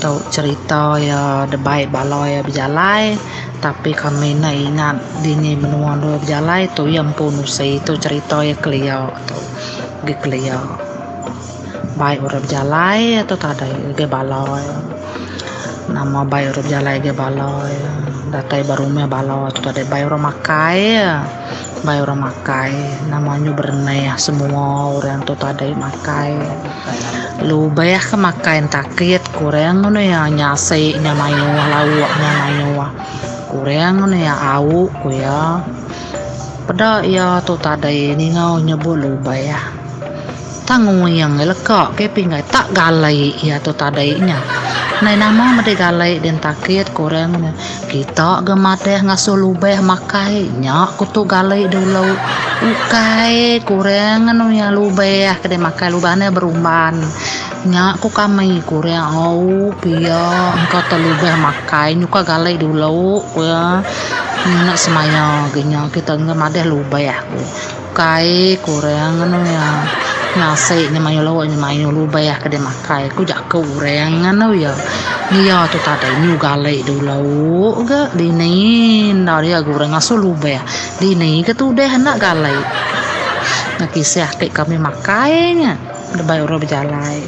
Tu cherita iya debai bala iya bejalai tapi kami enda ingat dini menua endur bejalai tu iya empu nusi tu cherita iya kelia tu agi kelia. Bai orang bejalai tu tadai ngagai bala iya. Nama bai orang bejalai ngagai bala iya datai ba rumah bala tu tadai bai orang makai iya. Bai orang makai nama nyu berenih semua orang tu tadai makai. Lubah ke makai entakit kurang meh iya nya asi nya mayuh lauk nya mayuh kurang meh iya au ku iya. Peda iya tu tadi ninga nyebut lubah tang nguing leka ke pinggai tak galai iya tu tadi nya. Ndai nama meh galai entakit kurang meh. Kita ga madah ngasuh lubah makai nya ku tu gali dulu. Ukai kurang anu iya lubah ke deh makai lubah ne berumban. Nya ku kami kurang au pia engka te lubah makai nyuka gali dulu ku iya. Ngena semaya ga nya kita enggau madah lubah ku. Ukai kurang anu iya ngasi nya mayuh lauk nya mayuh lubah ke dimakai ku jaku orang anu iya. Iya tu tadi nyu gali dulu ga dini enda dia ga orang ngasuh lubah dini ga tudah enda gali. Kisah ti kami makai nya lebai orang bejalai.